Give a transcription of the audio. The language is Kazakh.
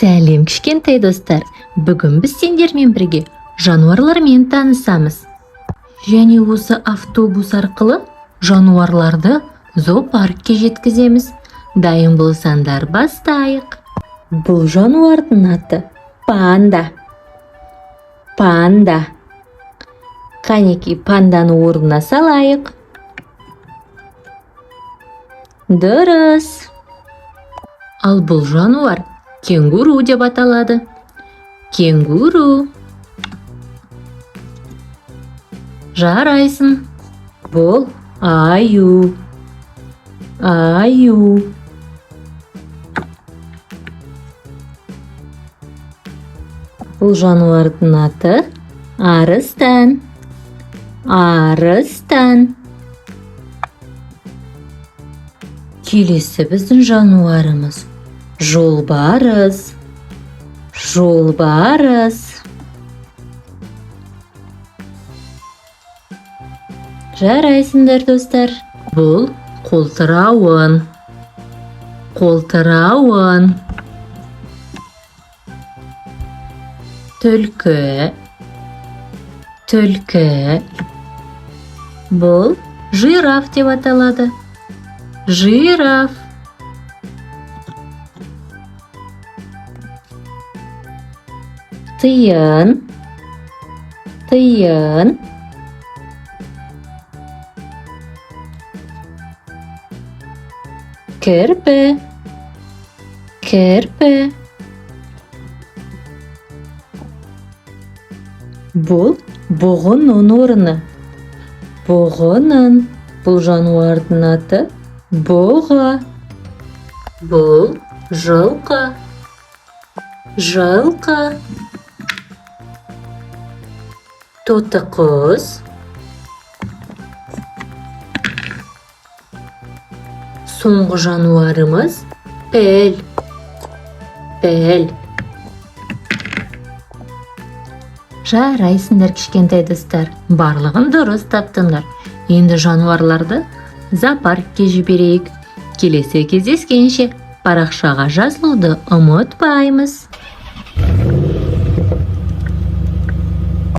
Сәлем, кішкентай достар! Бүгін біз сендермен бірге жануарлармен танысамыз. Және осы автобус арқылы жануарларды зоопаркке жеткіземіз. Дайын болсаңдар, бастайық. Бұл жануардың аты панда. Панда. Қанекей, панданы орнына салайық. Дұрыс. Ал бұл жануар кенгуру деп аталады. Кенгуру. Жарайсың. Бұл аю. Аю. Бұл жануардың аты арыстан. Арыстан. Келесі біздің жануарымыз жолбарыс. Жолбарыс. Жарайсыңдар, достар. Бұл қолтырауын. Қолтырауын. Түлкі. Түлкі. Бұл жираф деп аталады. Жираф. Тиын. Тиын. Кірпі. Кірпі. Бұл бұғының орны. Бұғының. Бұл жануардың аты бұғы. Бұл жылқы. Жылқы. Тоты құс. Соңғы жануарымыз піл. Піл. Жарайсыңдар, кішкентай достар. Барлығын дұрыс таптыңдар. Енді жануарларды зоопаркке жіберейік. Келесі кездескенше, парақшаға жазылуды ұмытпаймыз.